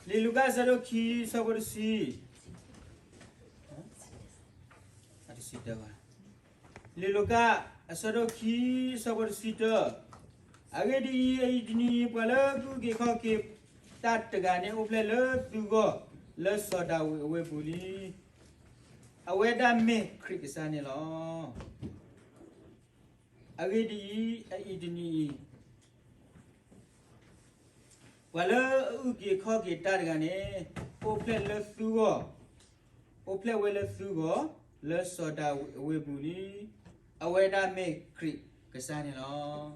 လံာ်လူၤကၣ်အဆၢဒိၣ်ခံ အဆၢဖိတဆံ, တဆံတၢ, လံာ်လူၤကၣ်အဆၢဒိၣ်ခံ အဆၢဖိတဆံတၢ, အဂ့ၢ်ဒ်အံၤ, အအံၤတနံၤအံၤ ပှၤလၢအအုၣ်က့ၤခီၣ်က့ၤတၢ်တဂၤန့ၣ် အိၣ်ဖျဲၣ်လၢသုဂီၢ် လၢစီၤဒၤဝံးအဝ့ၢ်ပူၤလံ. အဝဲဒၣ်မ့ၢ်ခရံာ်ကစၢ်န့ၣ်လီၤ. အဂ့ၢ်ဒ်အံၤ, အအံၤတနံၤအံၤ ပှၤလၢအအုၣ်က့ၤခီၣ်က့ၤတၢ်တဂၤန့ၣ် အိၣ်ဖျဲၣ်လၢသုဂီၢ်, အိၣ်ဖျဲၣ်ဝဲလၢသုဂီၢ် လၢစီၤဒၤဝံးအဝ့ၢ်ပူၤလံ. အဝဲဒၣ်မ့ၢ်ခရံာ်ကစၢ်န့ၣ်လီၤ.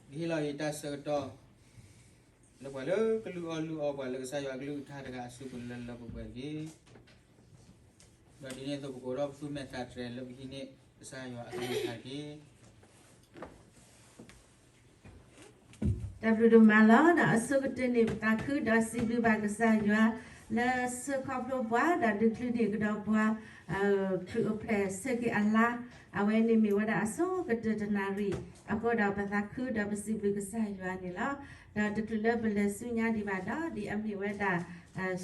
ယဟ့ၣ်လီၤယတၢ်ဆၢကတီၢ် လၢပှၤလၢကလုၢ်အီၣ်လုၢ်အီပှၤလၢကစၢ်ယွၤအကလုၢ်ကထါတဂၤအစုပူၤလၢလၢပှဲၤပှဲၤတက့ၢ်. ဒီးဒ်န့ၣ်အသိး ပကအိးထီၣ်ပသူၣ်မဲာ်သးတြဲၤလၢပဟံးန့ၢ်ကစၢ်ယွၤအကလုၢ်ကထါတက့ၢ်. တၢ်ဘျုးဒိၣ်မးလီၤ. ဒီးအဆိကတၢၢ်န့ၣ် ပသးခုဒီးစံးဘျုးဘၣ်ကစၢ်ယွၤ လၢဆှၢခီဖျိပှၤ ဒီးဒုးချုးန့ၢ်ကဒီးပှၤ ခရံာ်အိၣ်ဖျဲၣ်ဆၢက့ၤအလါ, အဝဲန့ၣ်မ့ၢ်ဝဲဒၣ်အဆိကတၢၢ်တနၣ်ရံၣ်, အဃိဒီးပသးခုဒီးပစံးဘျုးကစၢ်ယွၤန့ၣ်လီၤ. ဒီးတချုးလၢပလဲၤဆူညါဒံးဘၣ်ဒီး ဒ်အမ့ၢ်ဝဲဒၣ်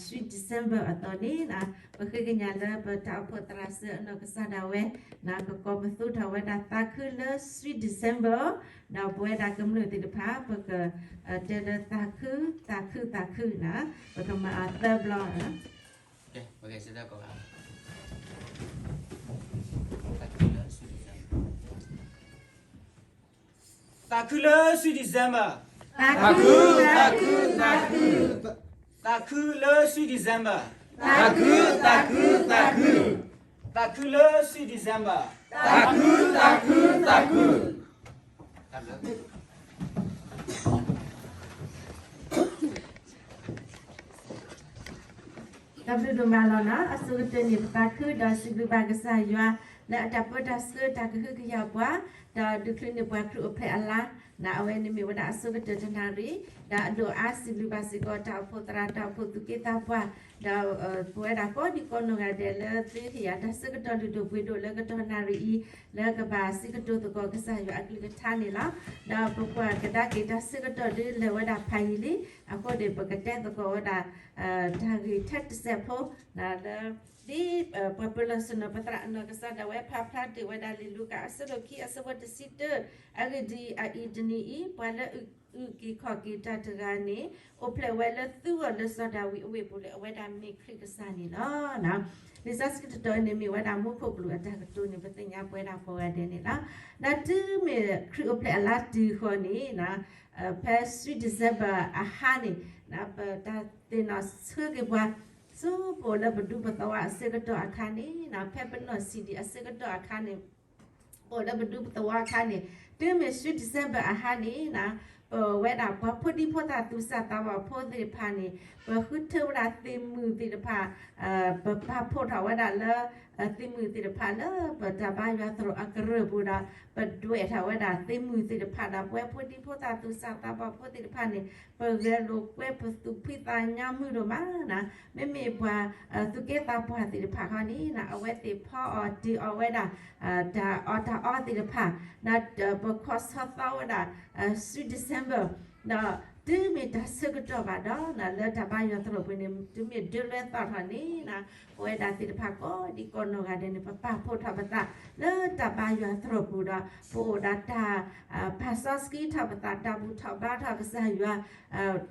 Sweet December အသိးန့ၣ်, ပဃ့ကညးလၢပတၢ်အိၣ်ဖှိၣ်သရၣ်စၢၤအနီၢ်ကစၢ်ဒၣ်ဝဲ ကကိးပသူထီၣ်ဝဲဒၣ်သးခုလၢ Sweet December, ဒီးပဝဲဒၣ်ကမျၢၢ်သ့ၣ်တဖၣ် ပကတဲလၢသးခု, သးခု, သးခုန့ၣ်, ပကမၤအီၤသၢဘျီ. သးခုလၢ Sweet December, သးခု, သးခု, သးခု, သးခုလၢ Sweet December, သးခု, သးခု, သးခု, သးခုလၢ Sweet December, သးခု, သးခု, သးခု. တၢ်ဘျုးဒိၣ်မးလီၤ. အဆိကတၢၢ်န့ၣ် ပသးခုဒီးစံးဘျုးဘၣ်ကစၢ်ယွၤ လၢအတၢ်ပၢတၢ်ဆှၢတၢ်ကဟုကယာ်ပှၤ, ဒီးဒုးချုးန့ၢ်ပှၤခရံာ်အိၣ်ဖျဲၣ်အလါ, အဝဲန့ၣ်မ့ၢ်ဝဲဒၣ်အဆိကတၢၢ်တနၣ်ရံၣ်, ဒီးအဒိၣ်အါစံးဘျုးဘၣ်စ့ၢ်ကီး တၢ်အိၣ်ဖှိၣ်သရၣ် တၢ်အိၣ်ဖှိၣ်သူၣ်က့သးပှၢ်, ဒီးပဝဲဒၣ်ကိးဒံကိးနီၢ်ဂၤဒဲးလၢသုဟ့ၣ်ယၤတၢ်ဆၢကတီၢ်လုၢ်ဒိၣ်ပှ့ၤဒိၣ်လၢကတီၢ်နၣ်ရံၣ်အံၤ, လၢကဘၣ်စံးကတိၤသကိးကစၢ်ယွၤအကလုၢ်ကထါန့ၣ်လီၤ. ဒီးပကွၢ်ကဒါက့ၤတၢ်ဆၢကတီၢ်ဒုးလဲၤဝဲဒၣ်ဖးယံာ်လံ, အဃိန့ၣ် ပကတဲသကိးဝဲဒၣ် တၢ်ဂ့ၢ်ထဲတစဲးဖိ လၢ ဒ်ပှၤပၢၤလီၢ်ဆ့ၣ်နီၤ ပသရၣ်အနီၢ်ကစၢ်ဒၣ်ဝဲ ဖးဖျါတ့ၢ်ဝဲဒၣ်လံာ်လူၤကၣ်အဆၢဒိၣ်ခံ အဆၢဖိတဆံတၢ, အဂ့ၢ်ဒ်အံၤ, အအံၤတနံၤအံၤ ပှၤလၢအအုၣ်က့ၤခီၣ်က့ၤတၢ်တဂၤန့ၣ် အိၣ်ဖျဲၣ်ဝဲလၢသုဂီၢ်လၢစီၤဒၤဝံးအဝ့ၢ်ပူၤလၢ အဝဲဒၣ်မ့ၢ်ခရံာ်ကစၢ်န့ၣ်လီၤ. လံာ်စီဆှံတတီၤန့ၣ် မ့ၢ်ဝဲဒၣ်မူခိၣ်ကလူးအတၢ်ကတိၤန့ၣ် ပသ့ၣ်ညါပဝဲဒၣ်ကိးဂၤဒဲးန့ၣ်လီၤ. ဒီးတုၤမ့ၢ်ခရံာ်အိၣ်ဖျဲၣ်အလါတုၤဃီန့ၣ် ဖဲ Sweet December အဟါန့ၣ် ပတၢ်သ့ၣ်နီၣ်ဆၢက့ၤပှၤ ဆူပအိၣ်လၢပဒူပသဝီအဆၢကတီၢ်အခါန့ၣ်, ဖဲပနီၢ်စံးဒံးအဆၢကတီၢ်အခါန့ၣ်, ပအိၣ်လၢပဒူပသဝီအခါန့ၣ်, တုၤမ့ၢ် Sweet December အဟါန့ၣ်, ပဝဲဒၣ်ပှၤဖိဒံဖိသၣ်သူၣ်စၢ်သးဘီၣ်ဖိသ့ၣ်တဖၣ်န့ၣ်, ပဃုထၢဝဲဒၣ်သ့ၣ်မုၣ်သ့ၣ်တဖၣ်, ပပာ်ဖှိၣ်ထီၣ်ဝဲဒၣ်လၢ သ့ၣ်မုၣ်သ့ၣ်တဖၣ်လၢပတၢ်ဘါယွၤသရိာ်အကရၢၢ်ပူၤဒီး ပဒွဲၣ်ထီၣ်ဝဲဒၣ်သ့ၣ်မုၣ်သ့ၣ်တဖၣ်ဒီး ပဝဲဖိဒံဖိသၣ်သူၣ်စၢ်သးဘီၣ်ဖိသ့ၣ်တဖၣ်န့ၣ် ပဂဲၤလိာ်ကွဲပသူၣ်ဖှံသးညီမုာ်ဒိၣ်မးန့ၣ်, မ့မ့ၢ်ပှၤသူၣ်က့သးပှၢ်သ့ၣ်တဖၣ်ခီန့ၣ် အဝဲသ့ၣ်ဖီအီၣ်တ့ၤအီၣ်ဝဲဒၣ် တၢ်အီၣ်တၢ်အီသ့ၣ်တဖၣ်, ဒီးပခီၣ်ဆီသီဝဲဒၣ် Sweet December, ဒီးတုၤမ့ၢ်တၢ်ဆၢကတီၢ်ဘၣ်ဒီး လၢတၢ်ဘါယွၤသရိာ်ပူၤန့ၣ် တုၤမ့ၢ်ဒၢလွဲသီထီၣ်န့ၣ် ပဝဲဒၣ်သ့ၣ်တဖၣ်ကိးဒံကိးနီၢ်ဂၤဒဲးန့ၣ် ပပာ်ဖှိၣ်ထီၣ်ပသး လၢတၢ်ဘါယွၤသရိာ်ပူၤဒီး ပအိၣ်ဒီးတၢ် ပာ်စီဆှံထီၣ်ပသး တၢ်ဘူၣ်ထီၣ်ဘါထီၣ်ကစၢ်ယွၤ,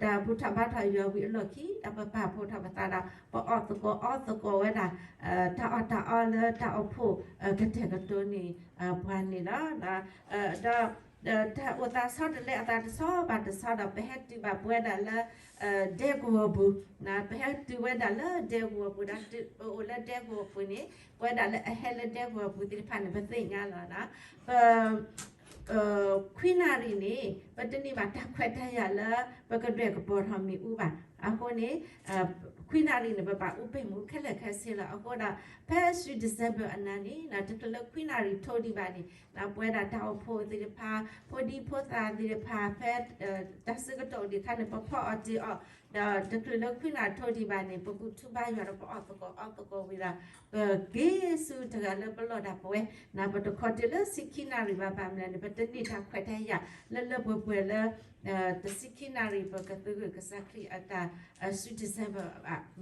တၢ်ဘူၣ်ထီၣ်ဘါထီၣ်ယွၤဝံၤအလီၢ်ခံ ဒီးပပာ်ဖှိၣ်ထီၣ်ပသးဒီး ပအီၣ်သကိးအီသကိးဝဲဒၣ် တၢ်အီၣ်တၢ်အီလၢတၢ်အိၣ်ဖှိၣ်ကတဲာ်ကတီၤန့ၣ် ပှၤန့ၣ်လီၤ. ဒီး တၢ်အိၣ်သးဆီတလဲအသးတဆီဘၣ်တဆီဒီး ပဟဲတုၤဘၣ်ပဝဲဒၣ်လၢ ဒဲကဝီၤပူၤ, ပဟဲတုၤဝဲဒၣ်လၢဒဲကဝီၤပူၤဒီး ပအိၣ်လၢဒဲကဝီၤပူၤန့ၣ် ပဝဲဒၣ်လၢအဟဲလၢဒဲကဝီၤပူၤသ့ၣ်တဖၣ်န့ၣ် ပသ့ၣ်ညါလီၤ. ပ ခွံနၣ်ရံၣ်န့ၣ် ပတန့ၢ်ဘၣ်တၢ်ခွဲးတၢ်ယာ်လၢ ပကဒွဲၣ်ကပီၤထီၣ်မ့ၣ်အူဘၣ်. အဃိန့ၣ် ခွံနၣ်ရံၣ်န့ၣ် ပဘၣ်အူပ့ၢ်မ့ၣ်အူခဲလၢာ်ခဲဆ့လီၤ. အဃိဒီး ဖဲ Sweet December အနၤန့ၣ် တချုးလၢခွံနၣ်ရံၣ်ထိးဒံးဘၣ်န့ၣ် ပဝဲဒၣ်တၢ်အိၣ်ဖှိၣ်သ့ၣ်တဖၣ် ဖိဒံဖိသၣ်သ့ၣ်တဖၣ် ဖဲ တၢ်ဆၢကတီၢ်အိၣ်ဒံးအခါန့ၣ် ပဖီအီၣ်တ့ၤအီၣ် ဒီးတချုးလၢခွံနၣ်ရံၣ်ထိးဒံးဘၣ်န့ၣ် ပဘူၣ်ထူဘါယွၤဒီး ပအီၣ်သကိးအီသကိးဝံၤဒီး ပက့ၤဆူတဂၤလၢပလီၢ်ဒၣ်ပဝဲ ပတခီတ့ၢ်လၢဆံခံနၣ်ရံၣ်ဘၣ်. ဘၣ်မနုၤန့ၣ် ပတန့ၢ်တၢ်ခွဲးတၢ်ယာ်လၢလၢပှဲၤပှဲၤလၢ တဆံခံနၣ်ရံၣ် ပကသဂၢၢ်ကစၢ်ခရံာ်အတၢ် စူၣ် December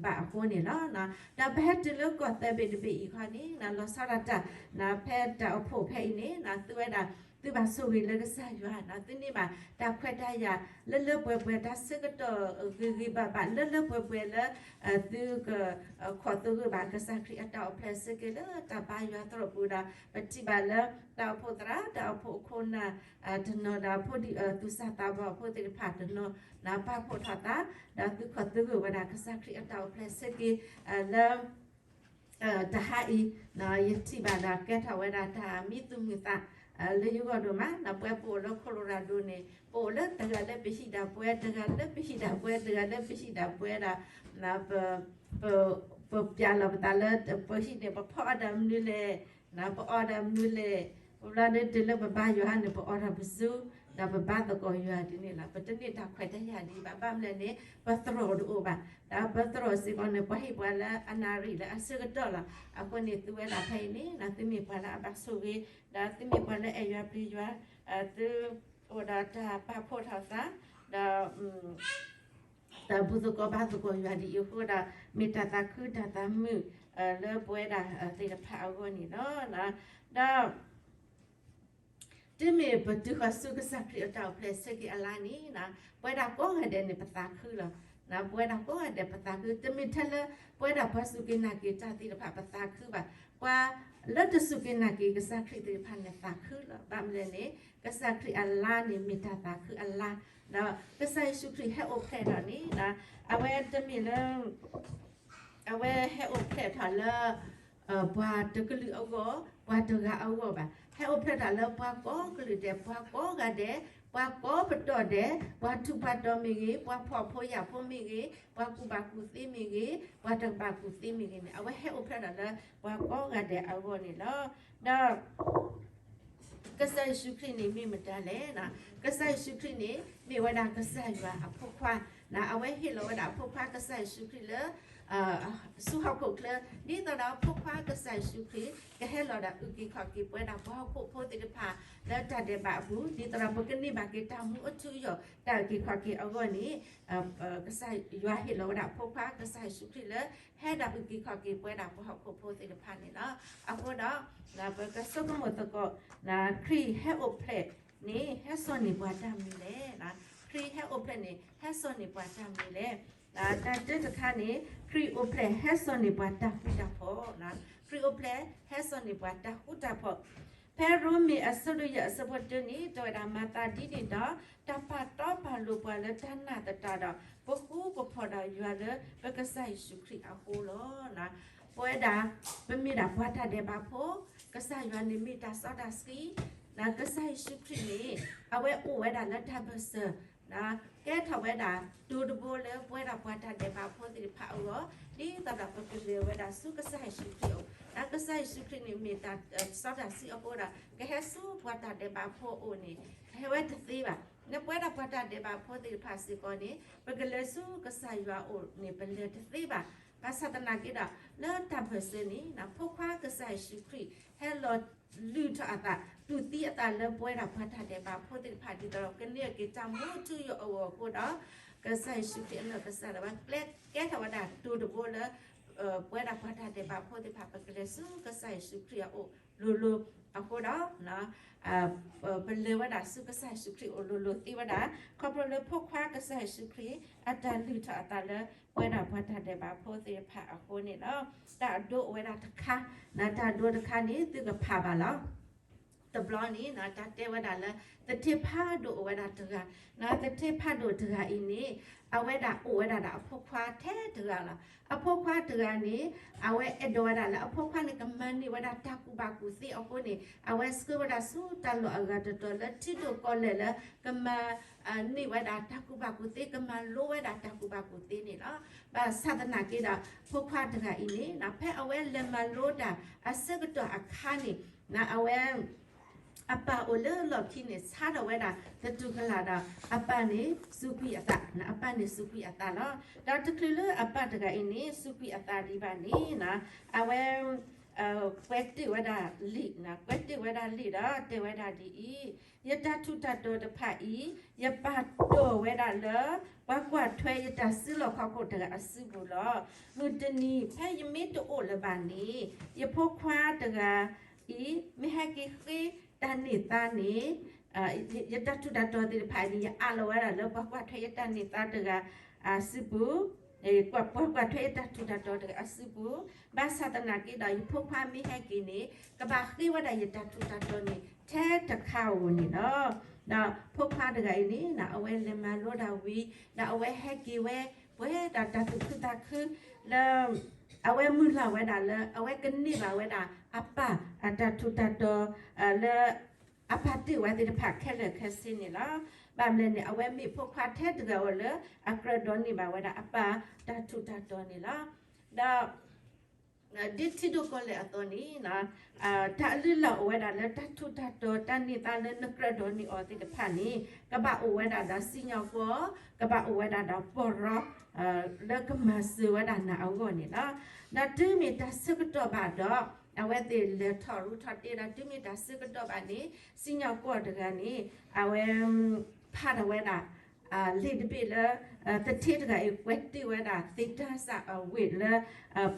ဘၣ်အဃိန့ၣ်လီၤ. ဒီးပဟဲတုၤလၢကီၢ်သၢဘ့ၣ်တဘ့ၣ်အံၤခီန့ၣ် လီၤဆီဒၣ်တၢ် ဖဲတၢ်အိၣ်ဖှိၣ်ဖဲအံၤန့ၣ် သုဝဲဒၣ် သုဘၣ်ဆိၣ်ဂ့ၤလၢကစၢ်ယွၤ သုန့ၢ်ဘၣ်တၢ်ခွဲးတၢ်ယာ် လၢလၢပှဲၤပှဲၤ တၢ်ဆၢကတီၢ်ဂ့ၤဂ့ၤဘၣ်ဘၣ် လၢလၢပှဲၤပှဲၤလၢ သုက ခိးသဂၢၢ်ဘၣ်ကစၢ်ခရံာ်အတၢ်အိၣ်ဖျဲၣ်စ့ၢ်ကီးလၢတၢ်ဘါယွၤသရိာ်ပူၤဒီး ပထံၣ်ဘၣ်လၢ တၢ်အိၣ်ဖှိၣ်သရၣ် တၢ်အိၣ်ဖှိၣ်ခိၣ်နၢ် တနီၤဒီး ဖိဒံသူၣ်စၢ်သးဘီၣ်ဖိသ့ၣ်တဖၣ်တနီၤ ပာ်ဖှိၣ်ထီၣ်သး ဒီးသုခိးသဂၢၢ်ဝဲဒၣ်ကစၢ်ခရံာ်အတၢ်အိၣ်ဖျဲၣ်စ့ၢ်ကီး လၢ တဟါအံၤ ယထံၣ်ဘၣ်ဒီးကဲထီၣ်ဝဲဒၣ်တၢ်မံသူၣ်မုာ်သး လၢယဂီၢ်ဒိၣ်မး ပဝဲပအိၣ်လၢ Colorado န့ၣ် ပအိၣ်လၢတဂၤလၢပဟံၣ်ဒၣ်ပှဲၤ တဂၤလၢပဟံၣ်ဒၣ်ပှဲၤ တဂၤလၢပဟံၣ်ဒၣ်ပှဲၤဒီး ပ ပပျးလီၤပသးလၢ ပဟံၣ်န့ၣ် ပဖီအီၣ်ဒီးမနုၤလဲၣ်, ပအီၣ်ဒီးမနုၤလဲၣ်, ပဘျီဒုးတုၤလၢပဘါယွၤန့ၣ် ပအီၣ်ဒီးပစု, ဒီးပဘါသကိးယွၤဒ်န့ၣ်လီၤ. ပတန့ၢ်တၢ်ခွဲးတၢ်ယာ်ဒံးဘၣ်. ဘၣ်မနုၤလဲၣ်န့ၣ် ပသရိာ်တအိၣ်ဘၣ်. ဒီးပသရိာ်စ့ၢ်ကီးန့ၣ် ပှၤဟ့ၣ်ပှၤလၢအနၣ်ရံၣ်လၢအဆၢကတီၢ်လီၤ. အဃိန့ၣ် သုဝဲဒၣ်ဖဲအံၤန့ၣ် သုမ့ၢ်ပှၤလၢအဘၣ်ဆိၣ်ဂ့ၤ, ဒီးသုမ့ၢ်ပှၤလၢအဲၣ်ယွၤပျံၤယွၤ, သုအိၣ်ဒီးတၢ်ပာ်ဖှိၣ်ထီၣ်သး, ဒီး တၢ်ဘူၣ်သကိးဘါသကိးယွၤဒ်အံၤအဃိဒီး မ့ၢ်တၢ်သးခုတၢ်သးမုာ် လၢပဝဲဒၣ်သ့ၣ်တဖၣ်အဂီၢ်န့ၣ်လီၤ. ဒီး တုၤမ့ၢ်ပတုၤဃီၤဆူကစၢ်ခရံာ်အတၢ်အိၣ်ဖျဲၣ်စ့ၢ်ကီးအလါန့ၣ် ပဝဲဒၣ်ကိးဂၤဒဲးန့ၣ် ပသးခုလီၤ. ပဝဲဒၣ်ကိးဂၤဒဲးပသးခု, တမ့ၢ်ထဲလၢ ပဝဲဒၣ်ပှၤစူၢ်က့ၤနာ်က့ၤတၢ်သ့ၣ်တဖၣ်ပသးခုဘၣ်. ပှၤလၢတစူၢ်က့ၤနာ်က့ၤကစၢ်ခရံာ်သ့ၣ်တဖၣ်န့ၣ်သးခုလီၤ. ဘၣ်မနုၤလဲၣ်န့ၣ် ကစၢ်ခရံာ်အလါန့ၣ်မ့ၢ်တၢ်သးခုအလါ, ဒီးကစၢ်ယ့ၣ်ၡူးခရံာ်ဟဲအိၣ်ဖျဲၣ်ထီၣ်န့ၣ် အဝဲတမ့ၢ်လၢ အဝဲဟဲအိၣ်ဖျဲၣ်ထီၣ်လၢ ပှၤတကလုာ်အဂီၢ်, ပှၤတဂၤအဂီၢ်ဘၣ်. ဟဲအိၣ်ဖျဲၣ်ထီၣ်လၢပှၤကိးကလုာ်ဒဲး, ပှၤကိးဂၤဒဲး, ပှၤကိးပတီၢ်ဒဲး, ပှၤထူးပှၤတီၤမ့ၢ်ဂ့ၤ, ပှၤဖှီၣ်ဖိယာ်ဖိမ့ၢ်ဂ့ၤ, ပှၤကူၣ်ဘၣ်ကူၣ်သ့မ့ၢ်ဂ့ၤ, ပှၤတဘၣ်ကူၣ်သ့မ့ၢ်ဂ့ၤန့ၣ် အဝဲဟဲအိၣ်ဖျဲၣ်ထီၣ်လၢပှၤကိးဂၤဒဲးအဂီၢ်န့ၣ်လီၤ. ဒီး ကစၢ်ယ့ၣ်ၡူးခရံာ်န့ၣ်မ့ၢ်မတၤလဲၣ်. ကစၢ်ယ့ၣ်ၡူးခရံာ်န့ၣ် မ့ၢ်ဝဲဒၣ်ကစၢ်ယွၤအဖိခွါ, အဝဲဟ့ၣ်လီၤဝဲဒၣ်အဖိခွါကစၢ်ယ့ၣ်ၡူးခရံာ်လၢ ဆူဟီၣ်ခိၣ်ချၢ, ဒ်သိးဒီးဖိခွါကစၢ်ယ့ၣ်ၡူးခရံာ် ကဟဲလီၤဒီးအုၣ်က့ၤခီၣ်က့ၤပဝဲဒၣ်ပှၤဟီၣ်ခိၣ်ဖိသ့ၣ်တဖၣ် လၢတၢ်ဒဲးဘးအပူၤ, ဒ်သိးဒီးပကန့ၢ်ဘၣ်က့ၤတၢ်မူအထူအယိာ် တၢ်အုၣ်က့ၤခီၣ်က့ၤအဂီၢ်န့ၣ် ကစၢ်ယွၤဟ့ၣ်လီၤဝဲဒၣ်အဖိခွါကစၢ်ယ့ၣ်ၡူးခရံာ်လၢ ဟဲဒၣ်အုၣ်က့ၤခီၣ်က့ၤပဝဲဒၣ်ပှၤဟီၣ်ခိၣ်ဖိသ့ၣ်တဖၣ်န့ၣ်လီၤ. အဃိဒီး ပကဆိကမိၣ်သကိး ခရံာ်ဟဲအိၣ်ဖျဲၣ်န့ၣ် ဟဲစိာ်န့ၢ်ပှၤတၢ်မနုၤလဲၣ်. ခရံာ်ဟဲအိၣ်ဖျဲၣ်န့ၣ် ဟဲစိာ်န့ၢ်ပှၤတၢ်မနုၤလဲၣ်. တၢ်တၢတခါန့ၣ် ခရံာ်အိၣ်ဖျဲၣ်ဟဲစိာ်န့ၢ်ပှၤတၢ်ဃူတၢ်ဖိး, ခရံာ်အိၣ်ဖျဲၣ်ဟဲစိာ်န့ၢ်ပှၤတၢ်ဃူတၢ်ဖိး. ဖဲရိမ့ၤအဆၢဒိၣ်ယဲၢ်အဆၢဖိတၢန့ၣ် တဲဝဲဒၣ် မၤသးဒ်န့ၣ်ဒီး တၢ်ပာ်တီပာ်လိၤပှၤလၢတၢ်နာ်သတးဒီး ပဃူပဖိးဒီးယွၤလၢပကစၢ်ယ့ၣ်ၡူးခရံာ်အဃိလီၤ. ပဝဲဒၣ် ပမ့ၢ်ဒၣ်ပှၤတၢ်ဒဲးဘးဖိ, ကစၢ်ယွၤန့ၣ်မ့ၢ်တၢ်စီတၢ်ဆှံ, ကစၢ်ယ့ၣ်ၡူးခရံာ်န့ၣ် အဝဲအိၣ်ဝဲဒၣ်လၢတၢ်ဘၢၣ်စၢၤ ကဲထီၣ်ဝဲဒၣ်တိၤတဘိလၢပဝဲဒၣ်ပှၤတၢ်ဒဲးဘးဖိသ့ၣ်တဖၣ်အဂီၢ်, ဒ်သိးဒီးပကလဲၤဝဲဒၣ်ဆူကစၢ်ယ့ၣ်ၡူးခရံာ်အအိၣ်, ဒီးကစၢ်ယ့ၣ်ၡူးခရံာ်န့ၣ်မ့ၢ်တၢ်စီတၢ်ဆှံအဃိဒီး ကဟဲဆူပှၤတၢ်ဒဲးဘးဖိအအိၣ်န့ၣ် ဟဲဝဲတသ့ဘၣ်. နပဝဲဒၣ်ပှၤတၢ်ဒဲးဘးဖိသ့ၣ်တဖၣ်စ့ၢ်ကီးန့ၣ် ပကလဲၤဆူကစၢ်ယွၤအအိၣ်န့ၣ် ပလဲၤတသ့ဘၣ်. ဘၣ်ဆၣ်သနာ်က့ဒီး လၢတၢ်ဘၢၣ်စၢၤန့ၣ် ဖိခွါကစၢ်ယ့ၣ်ၡူးခရံာ် ဟဲလီၤလုၢ်ထီၣ်အသး တူၢ်သံအသးလၢပဝဲဒၣ်ပှၤတၢ်ဒဲးဘးဖိသ့ၣ်တဖၣ် ဒ်သိးဒီးကန့ၢ်က့ၤတၢ်မူထူယိာ်အဂီၢ်အဃိဒီး ကစၢ်ယ့ၣ်ၡူးခရံာ်အနီၢ်ကစၢ်ဒၣ်ဝဲ ကဲထီၣ်ဝဲဒၣ်တိၤတဘိလၢ ပဝဲဒၣ်ပှၤတၢ်ဒဲးဘးဖိသ့ၣ်တဖၣ် ပကလဲၤဆူကစၢ်ယ့ၣ်ၡူးခရံာ်အအိၣ်လိၤလိၤအဃိဒီး ပလဲၤဝဲဒၣ်ဆူကစၢ်ယ့ၣ်ၡူးခရံာ်အအိၣ်လိၤလိၤသ့ဝဲဒၣ် ခီဖျိလၢဖိခွါကစၢ်ယ့ၣ်ၡူးခရံာ် အတၢ်လုၢ်ထီၣ်အသးလၢ ပဝဲဒၣ်ပှၤတၢ်ဒဲးဘးဖိသ့ၣ်တဖၣ်အဃိန့ၣ်လီၤ. တၢ်အဒိအိၣ်ဝဲဒၣ်တခါ, တၢ်ဒိတခါန့ၣ် သုကဖးဘၣ်လီၤ. တဘျီန့ၣ် တၢ်တဲဝဲဒၣ်လၢ သထ့ဖးဒိၣ်အိၣ်ဝဲဒၣ်တဂၤ, သထ့ဖးဒိၣ်တဂၤအံၤန့ၣ် အဝဲဒၣ်အိၣ်ဝဲဒၣ်ဒီးအဖိခွါထဲတဂၤလီၤ. အဖိခွါတဂၤန့ၣ် အဝဲအဲၣ်ဒိးဝဲဒၣ်လၢအဖိခွါန့ၣ် ကမၤန့ၢ်ဝဲဒၣ်တၢ်ကူၣ်ဘၣ်ကူၣ်သ့အဃိန့ၣ် အဝဲဆှၢဝဲဒၣ်ဆူတၢ်လီၢ်အဂၤတတီၤလၢထံဒိၣ်ကီၢ်လဲၢ်လၢ ကမၤ န့ၢ်ဝဲဒၣ်တၢ်ကူၣ်ဘၣ်ကူၣ်သ့ ကမၤလိဝဲဒၣ်တၢ်ကူၣ်ဘၣ်ကူၣ်သ့န့ၣ်လီၤ. ဘၣ်ဆၣ်သနာ်က့ဒီး ဖိခွါတဂၤအံၤန့ၣ် ဖဲအဝဲလဲၤမၤလိတၢ်အဆၢကတီၢ်အခါန့ၣ် အဝဲ အပၢ်အိၣ်လၢလီၢ်ခံန့ၣ် ဆါထီၣ်ဝဲဒၣ်သတူၢ်ကလာ်ဒီး အပၢ်န့ၣ်စူးကွံာ်အသး, အပၢ်န့ၣ်စူးကွံာ်အသးလီၤ. ဒီးတချုးလၢအပၢ်တဂၤအံၤန့ၣ် စူးကွံာ်အသးဒံးဘၣ်န့ၣ် အဝဲ ကွဲးတ့ၢ်ဝဲဒၣ်လံာ်, ကွဲးတ့ၢ်ဝဲဒၣ်လံာ်ဒီးတဲဝဲဒၣ်ဒ်အံၤ, ယတၢ်ထူးတၢ်တီၤတဖၣ်အံၤ, ယပာ်တီၢ်ဝဲဒၣ်လၢ ပှၤကွၢ်ထွဲယတၢ်စုလီၢ်ခီၣ်ခိၣ်တဂၤအစုပူၤလီၤ. မုၢ်တနံၤဖဲယမ့ၢ်တအိၣ်လၢၤဘၣ်န့ၣ်, ယဖိခွါတဂၤအံၤ မ့ၢ်ဟဲက့ၤဃ့တၢ်န့ၢ်သါန့ၣ် ယတၢ်ထူးတၢ်တီၤသ့ၣ်တဖၣ်အံၤန့ၣ် ယအးလီၤဝဲဒၣ်လၢပှၤကွၢ်ထွဲယတၢ်န့ၢ်သါတဂၤအစုပူၤ, ပှၤကွၢ်ထွဲယတၢ်ထူးတၢ်တီၤတဂၤအစုပူၤ, ဘၣ်ဆၣ်သနာ်က့ဒီး ယဖိခွါမ့ၢ်ဟဲက့ၤန့ၣ် ကဘၣ်ဃ့ဝဲဒၣ်ယတၢ်ထူးတၢ်တီၤန့ၣ် ထဲတခါဧိၤန့ၣ်လီၤ. ဒီးဖိခွါတဂၤအံၤန့ၣ် အဝဲလဲၤမၤလိတၢ်ဝံၤ, ဒီးအဝဲဟဲက့ၤဝဲ ပှဲၤဒၣ်တၢ်သူၣ်ခုသးခုလၢ အဝဲမုၢ်လၢ်ဝဲဒၣ်လၢ အဝဲကန့ၢ်ဘၣ်ဝဲဒၣ် အပၢ်အတၢ်ထူးတၢ်တီၤ လၢ အပၢ်တ့ၢ်ဝဲသ့ၣ်တဖၣ်ခဲလၢာ်ခဲဆ့န့ၣ်လီၤ. ဘၣ်မနုၤလဲၣ်န့ၣ် အဝဲမ့ၢ်ဖိခွါထဲတဂၤဧိၤလၢ အကြၢးဒိးန့ၢ်ဘၣ်ဝဲဒၣ်အပၢ်တၢ်ထူးတၢ်တီၤန့ၣ်လီၤ. ဒီး ဒ်ထံဒိၣ်ကီၢ်လဲၢ်အသိးန့ၣ် တၢ်အလုၢ်အလၢ်အိၣ်ဝဲဒၣ်လၢတၢ်ထူးတၢ်တီၤ တၢ်န့ၢ်သါလၢနကြၢးဒိးန့ၢ်အီၤသ့ၣ်တဖၣ်န့ၣ် ကဘၣ်အိၣ်ဝဲဒၣ်ဒီးစံၣ်ညီၣ်ကွီၢ်, ကဘၣ်အိၣ်ဝဲဒၣ်ဒီးပီၢ်ရီ လၢကမၤစၢၤဝဲဒၣ်နၤအဂီၢ်န့ၣ်လီၤ. ဒီးတုၤမ့ၢ်တၢ်ဆၢကတီၢ်ဘၣ်ဒီး အဝဲသ့ၣ်လဲၤထီၣ်ရူးထီၣ်တ့ၢ်ဒီး တုၤမ့ၢ်တၢ်ဆၢကတီၢ်ဘၣ်န့ၣ် စံၣ်ညီၣ်ကွီၢ်တဂၤန့ၣ် အဝဲ ဖးထီၣ်ဝဲဒၣ် လံာ်တဘ့ၣ်လၢ သထ့တဂၤအံၤ ကွဲးတ့ၢ်ဝဲဒၣ်သ့ၣ်တၢ်စၢ်အဝ့ၢ်လၢ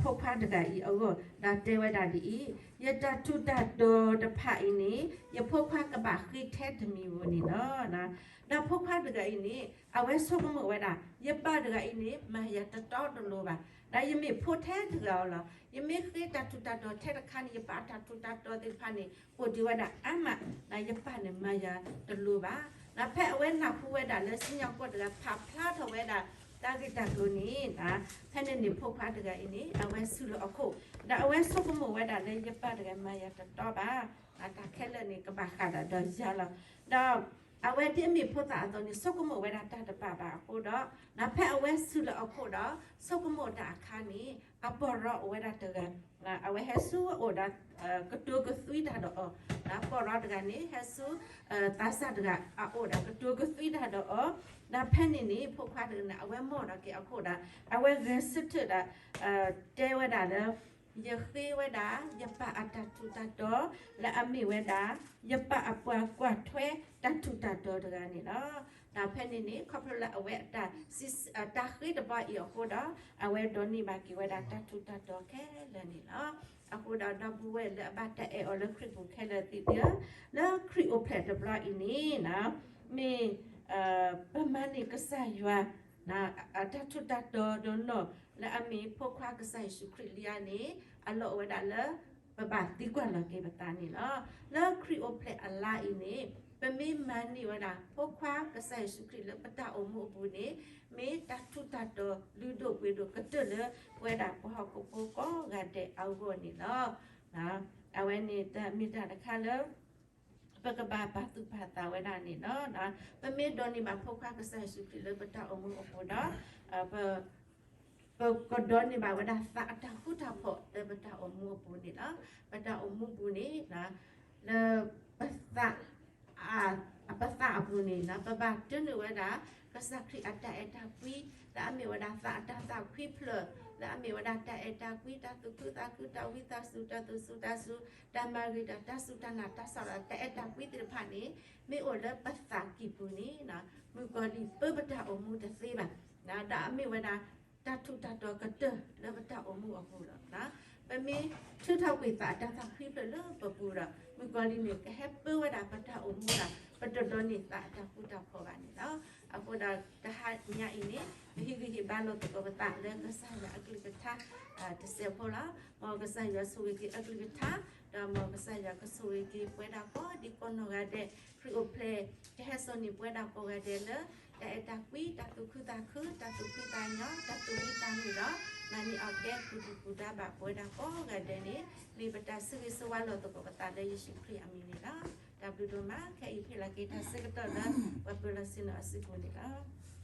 ဖိခွါတဂၤအံၤအဂီၢ် ဒီးတဲဝဲဒၣ်ဒ်အံၤ, ယတၢ်ထူးတၢ်တီၤတဖၣ်အံၤန့ၣ် ယဖိခွါကဘၣ်ဃ့ထဲတမံၤဧိၤန့ၣ်လီၤ. ဒီးဖိခွါတဂၤအံၤန့ၣ် အဝဲဆိကမိၣ်ဝဲဒၣ် ယပၢ်တဂၤအံၤန့ၣ် မၤယၤတတီတလိၤဘၣ်, ဒီးယမ့ၢ်ဖိထဲတဂၤဧိၤလီၤ. ယမ့ၢ်ဃ့တၢ်ထူးတၢ်တီၤထဲတခါန့ၣ် ယပၢ်အတၢ်ထူးတၢ်တီၤသ့ၣ်တဖၣ်န့ၣ် အိၣ်ဒံးဝဲဒၣ်အါမး, ဒီးယပၢ်န့ၣ်မၤယၤတလိၤဘၣ်. ဒီးဖဲအဝဲနၢ်ဟူဝဲဒၣ်လၢစံၣ်ညီၣ်ကွီၢ်တဂၤဖးဖျါထီၣ်ဝဲဒၣ် တၢ်ဂ့ၢ်တၢ်ကျိၤန့ၣ် ဖဲန့ၣ်န့ၣ် ဖိခွါတဂၤအံၤန့ၣ် အဝဲဆုးလီၤအခိၣ်, ဒီးအဝဲဆိကမိၣ်ဝဲဒၣ်လၢယပၢ်တဂၤမၤယၤတတီဘၣ်, တၢ်ခဲလၢာ်န့ၣ် ကဘၣ်ဃးဒီးဒီးယၤလီၤ. ဒီး အဝဲဒ်အမ့ၢ်ဖိသၣ်အသိးန့ၣ် ဆိကမိၣ်ဝဲဒၣ်တၢ်တဘၣ်ဘၣ်အဃိဒီး ဒီးဖဲအဝဲဆုးလီၤအခိၣ်ဒီး ဆိကမိၣ်တၢ်အခါန့ၣ် အပီၢ်ရီအိၣ်ဝဲဒၣ်တဂၤ, အဝဲဟဲဆူအအိၣ်ဒီး ကတိၤကသွံတၢ်ဒီးအီၤ, ပီၢ်ရီတဂၤန့ၣ် ဟဲဆူ သးစၢ်တဂၤအအိၣ်ဒီး ကတိၤကသွံတၢ်ဒီးအီၤ, ဒီးဖဲန့ၣ်န့ၣ် ဖိခွါတဂၤန့ၣ် အဝဲမိၢ်ဒီးက့ၤအခိၣ်ဒီး အဝဲဂဲၤဆၢထၢၣ်ဒီး တဲဝဲဒၣ်လၢ ယဃ့ဝဲဒၣ် ယပၢ်အတၢ်ထူးတၢ်တီၤ လၢအမ့ၢ်ဝဲဒၣ် ယပၢ်အပှၤကွၢ်ထွဲတၢ်ထူးတၢ်တီၤတဂၤန့ၣ်လီၤ. ဒီးဖဲန့ၣ်န့ၣ် ခီဖျိလၢအဝဲအတၢ် တၢ်ဃ့တဘျီအံၤအဃိဒီး အဝဲဒိးန့ၢ်ဘၣ်က့ၤဝဲဒၣ်တၢ်ထူးတၢ်တီၤခဲလၢာ်န့ၣ်လီၤ. အဃိဒီးဒီပုၢ်ဝဲၢ်လၢအဘၣ်တၢ်အဲၣ်အီၤလၢခရံာ်ပူၤခဲလၢာ်သ့ၣ်ဧၢ, လၢခရံာ်အိၣ်ဖျဲၣ်တဘျီအံၤန့ၣ် မ့ၢ် ပမၤန့ၢ်ကစၢ်ယွၤ တၢ်ထူးတၢ်တီၤဒီးနီၢ် လၢအမ့ၢ်ဖိခွါကစၢ်ယ့ၣ်ၡူးခရံာ်လံဧါန့ၣ် အလီၢ်အိၣ်ဝဲဒၣ်လၢ ပဘၣ်သံကွၢ်လီၤက့ၤပသးန့ၣ်လီၤ. လၢခရံာ်အိၣ်ဖျဲၣ်အလါအံၤန့ၣ် ပမ့ၢ်မၤန့ၢ်ဝဲဒၣ် ဖိခွါကစၢ်ယ့ၣ်ၡူးခရံာ်လၢပတၢ်အိၣ်မူအပူၤန့ၣ် မ့ၢ်တၢ်ထူးတၢ်တီၤလုၢ်ဒိၣ်ပှ့ၤဒိၣ်ကတၢၢ်လၢ ပဝဲဒၣ်ပှၤဟီၣ်ခိၣ်ဖိကိးဂၤဒဲးအဂီၢ်န့ၣ်လီၤ. အဝဲန့ၣ်တၢ်မ့ၢ်တၢ်တခါလၢ ပကဘၣ်ပာ်သူၣ်ပာ်သးဝဲဒၣ်န့ၣ်လီၤ. ပမ့ၢ်ဒိးန့ၢ်ဘၣ်ဖိခွါကစၢ်ယ့ၣ်ၡူးခရံာ်လၢပတၢ်အိၣ်မူအပူၤဒီး ပကဒိးန့ၢ်ဘၣ်ဝဲဒၣ်သးအတၢ်ဃူတၢ်ဖိးလၢပတၢ်အိၣ်မူအပူၤန့ၣ်လီၤ. ပတၢ်အိၣ်မူပူၤန့ၣ် လၢပသး ပသးအပူၤန့ၣ် ပဘၣ်တုၤနုာ်ဝဲဒၣ် ကစၢ်ခရံာ်အတၢ်အဲၣ်တၢ်ကွံ လၢအမ့ၢ်ဝဲဒၣ်သးအတၢ်သးခွံဖျၢၣ် လၢအမ့ၢ်ဝဲဒၣ်တၢ်အဲၣ်တၢ်ကွံ တၢ်သူၣ်ခုသးခု တၢ်ဝံသးစူၤ တၢ်သူၣ်စူၤသးစူၤ တၢ်မၤဂ့ၤတၢ် တၢ်စူၢ်တၢ်နာ် တၢ်စးထီၣ် တၢ်အဲၣ်တၢ်ကွံသ့ၣ်တဖၣ်န့ၣ် မ့ၢ်အိၣ်လၢပသးကံၢ်ပူၤန့ၣ် မုၣ်ကီၤလံၢ်ပၢပတၢ်အိၣ်မူတသ့ဘၣ်. ဒီးအမ့ၢ်ဝဲဒၣ် တၢ်ထူးတၢ်တီၤကတၢၢ်လၢပတၢ်အိၣ်မူအပူၤလီၤ. ပမ့ၢ်ထုးထီၣ်ကွံာ်သးအတၢ်သးခွံဖျၢၣ်လၢပပူၤဒီး မုၣ်ကီၤလံၢ်န့ၣ် ကဟဲပၢဝဲဒၣ်ပတၢ်အိၣ်မူဒီး ပတဒိးန့ၢ်သးအတၢ်ဃူတၢ်ဖိးဘၣ်န့ၣ်လီၤ. အဃိဒီးတဟါညါအံၤန့ၣ် ပဟ့ၣ်ဂံၢ်ဟ့ၣ်ဘါလိာ်သကိးပသးလၢကစၢ်ယွၤအကလုၢ်ကထါ တစဲးဖိလီၤ. မ်ကစၢ်ယွၤဆိၣ်ဂ့ၤက့ၤအကလုၢ်ကထါ ဒီးမ်ကစၢ်ယွၤကဆိၣ်ဂ့ၤက့ၤပဝဲဒၣ်ကိးဒံကိးနီၢ်ဂၤဒဲး ခရံာ်အိၣ်ဖျဲၣ် ကဟဲစိာ်န့ၢ်ပဝဲဒၣ်ကိးဂၤဒဲးလၢ တၢ်အဲၣ်တၢ်ကွံ တၢ်သူၣ်ခုသးခု တၢ်သူၣ်ဖှံသးညီ တၢ်သူၣ်မံသးမုာ်ဒီး မၤန့ၢ်အီၣ်ကဲ ကူၣ်တံၢ်ကူၣ်ဒါဘၣ်ပဝဲဒၣ်ကိးဂၤဒဲးန့ၣ် မ့ၢ်ပတၢ်ဆၢဂ့ၤဆၢဝါလိာ်သကိးပသးလၢယ့ၣ်ၡူးခရံာ်အမံၤန့ၣ်လီၤ. တၢ်ဘျုးဒိၣ်မး ခဲအံၤဖဲလၢက့ၤတၢ်ဆၢကတီၢ်လၢ ပှၤပၢၤလီၢ်ဆ့ၣ်နီၤအစုပူၤန့ၣ်လီၤ.